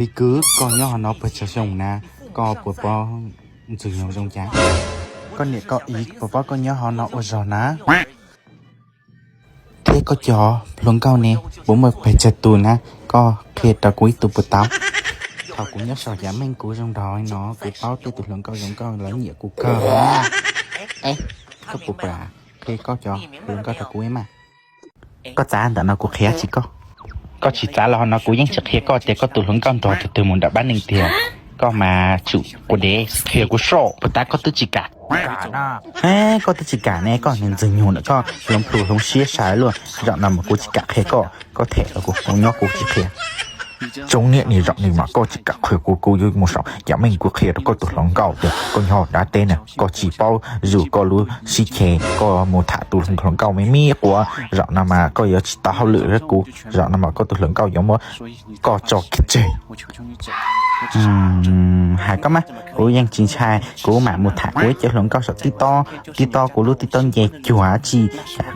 Lis Kwv, koj nyob hauv no puas tsawg xyoo na? Koj puas paub ntxwg nyoog zoo cas? Koj niam koj txiv puas paub koj nyob hauv no ua zog na? Thiab koj cov hluas nkauj ne, puas muaj pes tsawg tus na? Koj qhia rau kuv ib tug puas tau? Thaum kuv nyob saum yav meej kuv zoo nraug no kuv paub tej tus hluas nkauj zoo nkauj lawv nyiam kuv kawg. Koj puas pab qhia koj cov hluas nkauj rau kuv ib mas? Koj txav ntawm no kuv qhia tsis koj. Koj tsis txav los no kuv yeej tsis qhia koj tias koj tus hluas nkauj nrog tus twg mus nram pab neeg tiag. Koj mas tsum quav dev qhia kuv soj puas tau, koj twb tsis kam. Koj twb tsis kam ne, koj niag ntxwg nyoog ntawm koj hloov plhu hloov siab sai luaj. Zaum no mas kuv tsis kam qhia koj, koj them los kuv nyob kuv tsis qhia. Tsob niag niag zaum no mas koj tsis kam qhia kuv, kuv yuav mus saum yav meej kuv qhia rau koj tus hluas nkauj tias koj nyob dab teb na, koj tsis paub zum koj lub sib ceg, koj mus tham tus hluas nkauj me me quav. Zaum no mas koj yuav tsis tau hauj lwm rau kuv, zaum no mas koj tus hluas nkauj yuav muab koj tso kev tseg. Hais koj mas, kuv yeej tsis ntshai, kuv mam mus tham kuv ib co hluas nkauj saum TikTok, TikTok kuv lub TikTok nce cuag dab tsi,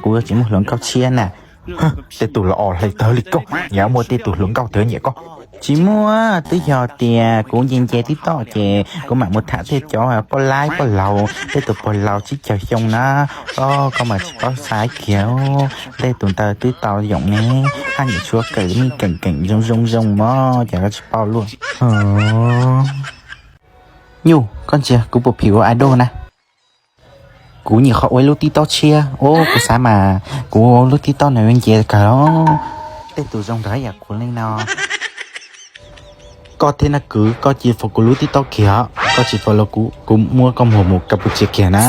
kuv yuav tsis muaj hluas nkauj tshiab na. Tej tus los os hlais tawv li koj, yog muaj tej tus hluas nkauj twg nyiam koj? Tsis muaj, twb yog tias kuv nce nce TikTok ces kuv mam mus tham tej cov poj laib poj laus, tej tus pog laus tsib caug xyoo na. Koj mas tsis paub xav kiag, tej tus ntawd twb tau yoom ne, haj yam tshuav kawm me keem keem zoo zoo zoo mog, cas koj tsis paub luaj. Nyuj, koj ntsia kuv puas phim ua idol na? Kuv nyuam qhuav ua ib lub TikTok tshiab, kuv xav mas kuv ua lub TikTok no yuav nce kawg. Tej tus zoo nraug yam kuv li no. Koj thiab Naj Kwv, koj cia follow kuv lub TikTok kiag, koj tsis follow kuv, kuv muab koj muag mus Campuchia kiag na.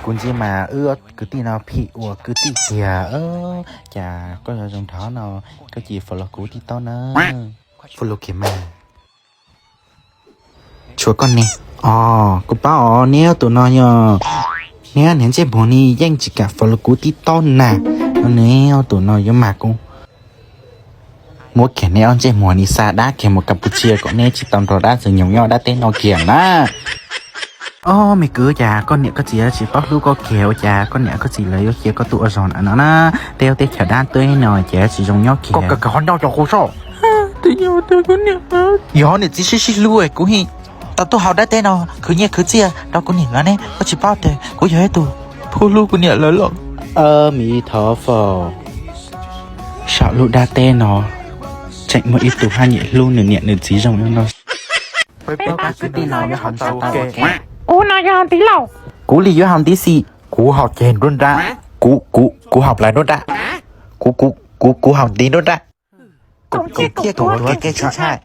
Kuv ntsia mas wb kwv tij no phim ua kwv tij kiag. Cas koj zoo nraug no, koj cia follow kuv TikTok na. Follow kiag mas. Tshuav koj ne. Os, kuv paub os, neb ob tug no yog, neb niag ntsej muag ni yeej tsis kam follow kuv TikTok na. Neb ob tug no yuav mag kuv muab kiag neb ob ntsej muag ni xa dab kiag mus Campuchia kom neb tsis tau nrog dab ntxwg nyoog nyob dab teb no kiag na. Ob me kwv, cas koj niam koj txiv tsis paub hlub koj kiag ua cas koj niam koj txiv lawv yuav cia koj tuaj ua zog ntawm no na? Tej ub teb chaws dab teb no ces tsis zoo nyob kiag. Koj kawg kawg ho nco cov qus soj. Yog niam txiv sib sib hlub kuv yeej tau tuaj hauv dab teb no khwv nyiaj khwv txiaj rau kuv niam lawv ne, koj tsis paub tias kuv yog ib tug pub hlub kuv niam lawv los? Me thov fo, saum lub dab teb no tseem muaj ib tug haj yam hlub nws niam nws txiv zoo li no. Peb kwv tij no yog hom ntxhais tau ua ke. Kuv no yog tij laug. Kuv li yuav haus ntiv xim. Kuv haus ceg nruab nrab. Kuv, kuv, kuv haus nplai nruab nrab. Kuv, kuv, kuv, kuv haus ntiv nruab nrab. Kuv thiab kuv tuav kev tsis ntshai.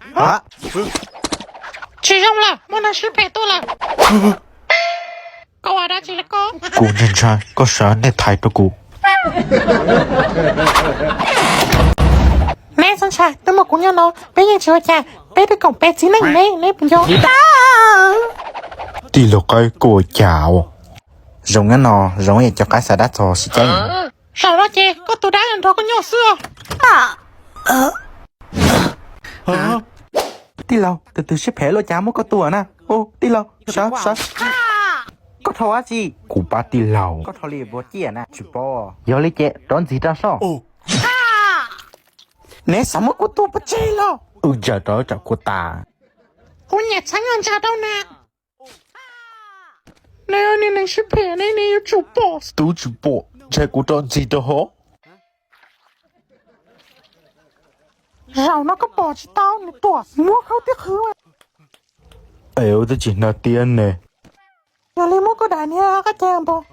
Tsis zoo lawm, muaj neeg sib phem tuaj lawm. Koj ua dab tsi li koj? Kuv ntshai ntshai, koj sawv nej thaiv rau kuv. Neb txhob ntshai, twb muaj kuv nyob no, peb yeej tsis ua cas, peb twb koom peb txiv neej ne, neb puas nco? Tij laug Qaib, koj ua cas os? Zoo nyob no, zoo ib yam cov qaib xa dab txog sib caib. Zaum no ces koj tus dab nrog koj nyob xwb. Tij laug, tus twg siab phem luaj cas muab koj tua na? Tij laug, sawv, sawv. Koj dhau dab tsi? Kuv pab tij laug. Koj dhau li puas ciaj na? Tsis paub. Yog li ces rov ntxiv rau soj. Neb xav muab kuv tua pov tseg los? Wb ntsaws rau tsam kuv tas. Kuv nyiam txheeb ntsaws rau na. Neb niag neeg sib phem ne, neb yuav tsum pom. Twb tsis pom, ntshai kuv rov ntxiv rau hov. Zaum no koj pom tsis tau nws tuaj muab khaub tib qhwv. Es ua twb tsis hnav tiab ne. Yog li muab kuv daim niag qab ceg npog.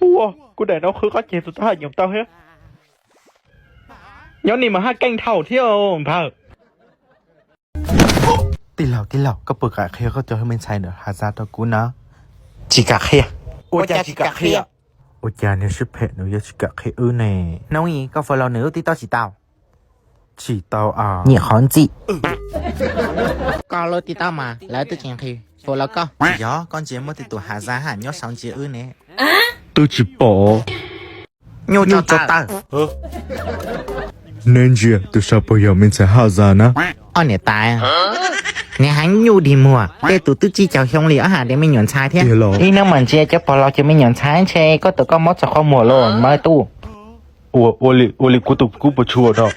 Ua, kuv daim no qhwv qab ceg tus tab haj nyoos tau thiab. Nyob ni mas haj keej dhau thiab npawg. Tij laug, tij laug, koj puas kam qhia koj cov me ntxhais ntawm Hav Zas rau kuv na? Tsis kam qhia. Ua cas tsis kam qhia? Ua cas niag sib phem nws yuav tsis kam qhia wb ne? Hnub i koj follow nws lub TikTok tsis tau? Tsis tau a. Nyiam qhov ntxim. Koj lub TikTok mas lawv twb tsis nqhis follow koj. Tsis yog, koj ntsia muaj tej tus Hav Zas haj nyob saum ntsia wb ne. Twb tsis pom. Nyuj tso taw. Neb ntsia tus saum puas yog me ntxhais Hav Zas na? Ob niam tais. Niag heev nyuj dig muag, tej tus twb tsib caug xyoo li ob hais tias me nyuam ntxhais thiab. Ib hnub mas ntsia cov pog laus ces me nyuam ntxhais ntshe koj tus koj mob txog qhov muag los mas tub. Ua li kuv tus kub puas tshua no,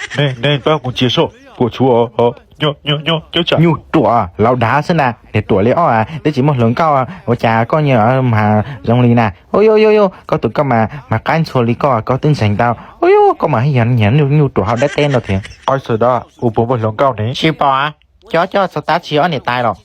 nej pab kuv ntsia soj puas tshua. Nyuj ruam laus dav xwb na, niag ruam li ob twb tsis muaj hluas nkauj, ua cas koj nyias mas zoo li na. Ua yuj yuj yuj, koj tus koj mas mas qab ntxhua li koj, koj twb ntseeg tau. Ua yuj, koj mas yog niag nyuj ruam hauv dab teb no thiab. Qhov xwm da, ua puas muaj hluas nkauj ne? Tsis pom, cov coj txog tab tsis ob niam tais los.